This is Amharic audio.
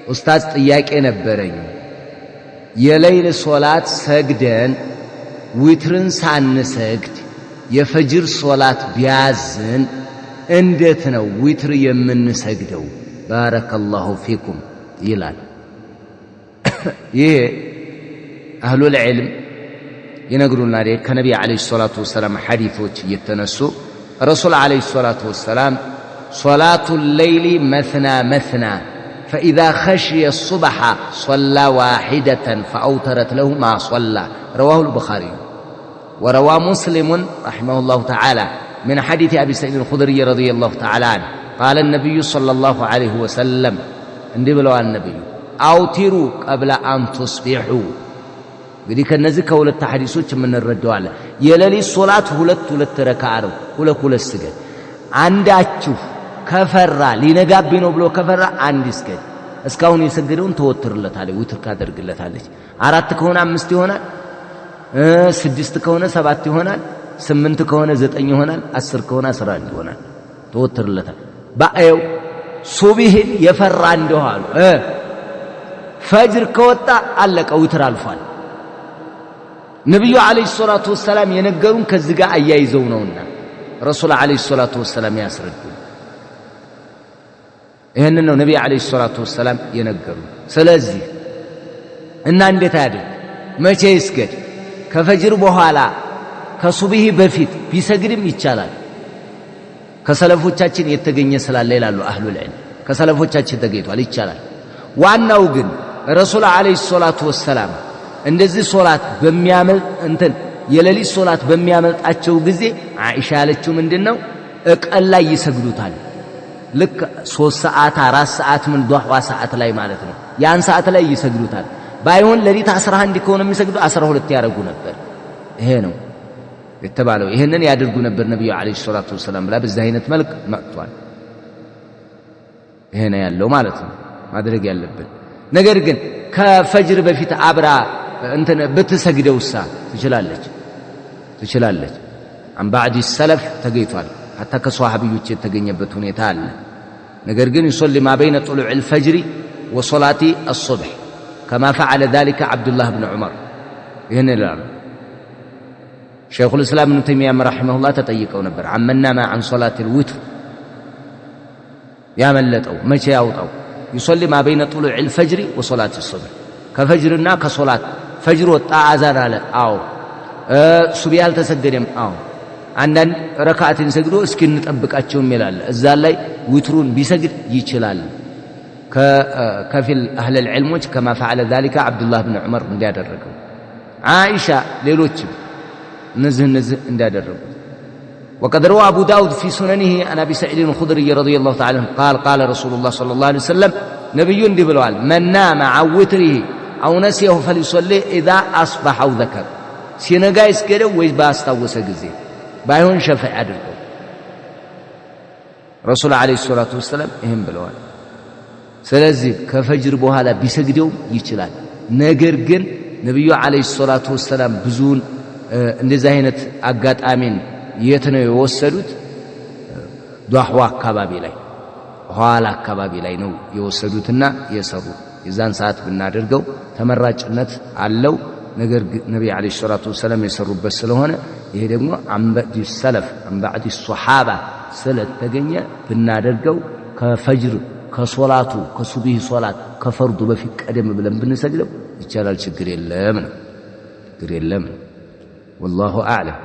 ኡስታዝ ጥያቄ ነበረኝ። የሌይል ሶላት ሰግደን ዊትርን ሳንሰግድ የፈጅር ሶላት ቢያዝን እንዴት ነው ዊትር የምንሰግደው? بارك الله فيكم ይላል። ይሄ أهل العلم ይነግሩናል። ከነቢ عليه الصلاة والسلام ሐዲቶች እየተነሱ ረሱል عليه الصلاة والسلام صلاة الليل مثنى مثنى فإذا خشي الصبح صلى واحدة فأوترت له ما صلى رواه البخاري وروى مسلم رحمه الله تعالى من حديث أبي سعيد الخدري رضي الله تعالى عنه قال النبي صلى الله عليه وسلم እንዲህ ብለዋል ነቢዩ أوتروا قبل أن تصبحوا። እንግዲህ ከነዚህ ከሁለት ሐዲሶች የምንረዳው አለ። የሌሊት ሶላት ሁለት ሁለት ረካዓ ነው፣ ሁለት ሁለት ስገድ። አንዳችሁ ከፈራ ሊነጋብኝ ነው ብሎ ከፈራ አንድ ይስገድ። እስካሁን የሰገደውን ተወትርለታለች፣ ዊትር ካደርግለታለች። አራት ከሆነ አምስት ይሆናል፣ ስድስት ከሆነ ሰባት ይሆናል፣ ስምንት ከሆነ ዘጠኝ ይሆናል፣ 10 ከሆነ 11 ይሆናል። ተወትርለታል። ባአየው ሱብሂን የፈራ እንደው አሉ ፈጅር ከወጣ አለቀ፣ ዊትር አልፏል። ነብዩ عليه الصلاة والسلام የነገሩን ከዚህ ጋር አያይዘው ነውና ረሱል عليه الصلاة والسلام ያስረዱ። ይሄንን ነው ነብዩ عليه الصلاة والسلام የነገሩን። ስለዚህ እና እንዴት አያድርግ? መቼ ይስገድ? ከፈጅር በኋላ ከሱብሂ በፊት ቢሰግድም ይቻላል። ከሰለፎቻችን የተገኘ ስላለ ይላሉ أهل العلم፣ ከሰለፎቻችን ተገኝቷል፣ ይቻላል። ዋናው ግን ረሱል عليه الصلاة والسلام እንደዚህ ሶላት በሚያመልጥ እንትን የሌሊት ሶላት በሚያመልጣቸው ጊዜ ዓኢሻ ያለችው ምንድነው? እቀን ላይ ይሰግዱታል። ልክ 3 ሰዓት 4 ሰዓት ምን ዱሃ ሰዓት ላይ ማለት ነው። ያን ሰዓት ላይ ይሰግዱታል። ባይሆን ሌሊት 11 ከሆነ የሚሰግዱ 12 ያደርጉ ነበር። ይሄ ነው የተባለው። ይሄንን ያደርጉ ነበር ነብዩ عليه الصلاة والسلام ብላ በዚህ አይነት መልክ መጥቷል። ይሄ ነው ያለው ማለት ነው ማድረግ ያለብን። ነገር ግን ከፈጅር በፊት አብራ እንትን ብትሰግደውሳ ትችላለች፣ ትችላለች። عن بعض السلف ተገኝቷል። حتى ከሷሃቢዎች የተገኘበት ሁኔታ አለ። ነገር ግን يصلي ما بين طلوع الفجر وصلاة الصبح كما فعل ذلك عبد الله بن عمر። ይህን ይላሉ። ሸይኹል እስላም ኢብኑ ተይሚያ رحمه الله ተጠይቀው ነበር። عمن نام عن صلاة الوتر ያመለጠው መቼ ያውጣው? يصلي ما بين طلوع الفجر وصلاة الصبح ከፈጅርና ከሶላት ፈጅር ወጣ አዛን አለ፣ አዎ። ሱብሂ አልተሰገደም፣ አዎ። አንዳንድ ረካዓትን ሰግዶ እስኪ እንጠብቃቸው ይላል። እዛ ላይ ዊትሩን ቢሰግድ ይችላል። ከከፊል أهل العلم كما فعل ذلك عبد الله بن عمر እንዳደረገው ዓኢሻ ሌሎችም እነዚህ እንዳደረጉት። وقد روى أبو داود في سننه عن أبي سعيد الخدري رضي الله تعالى عنه قال قال رسول الله صلى الله عليه وسلم نبي بلوال من نام عن وتره أو نسيه فليصلي إذا أصبح أو ذكر። ሲነጋ ይስገደው ወይስ ባስታወሰ ጊዜ ባይሆን ሸፈዕ አድርገው። ረሱል عليه الصلاة والسلام ይህም ብለዋል። ስለዚህ ከፈጅር በኋላ ቢሰግደው ይችላል። ነገር ግን ነብዩ عليه الصلاة والسلام ብዙውን እንደዚህ አይነት አጋጣሚን የት ነው የወሰዱት? ዱሃ አካባቢ ላይ ኋላ አካባቢ ላይ ነው የወሰዱትና የሰሩት። የዛን ሰዓት ብናደርገው ተመራጭነት አለው። ነገር ግን ነብዩ عليه الصلاة والسلام የሰሩበት ስለሆነ ይሄ ደግሞ عن بعض السلف عن بعض الصحابة ስለተገኘ ብናደርገው ከፈጅር ከሶላቱ ከሱብሂ ሶላት ከፈርዱ በፊት ቀደም ብለን ብንሰግደው ይቻላል። ችግር የለም ነው፣ ችግር የለም ነው። والله أعلم።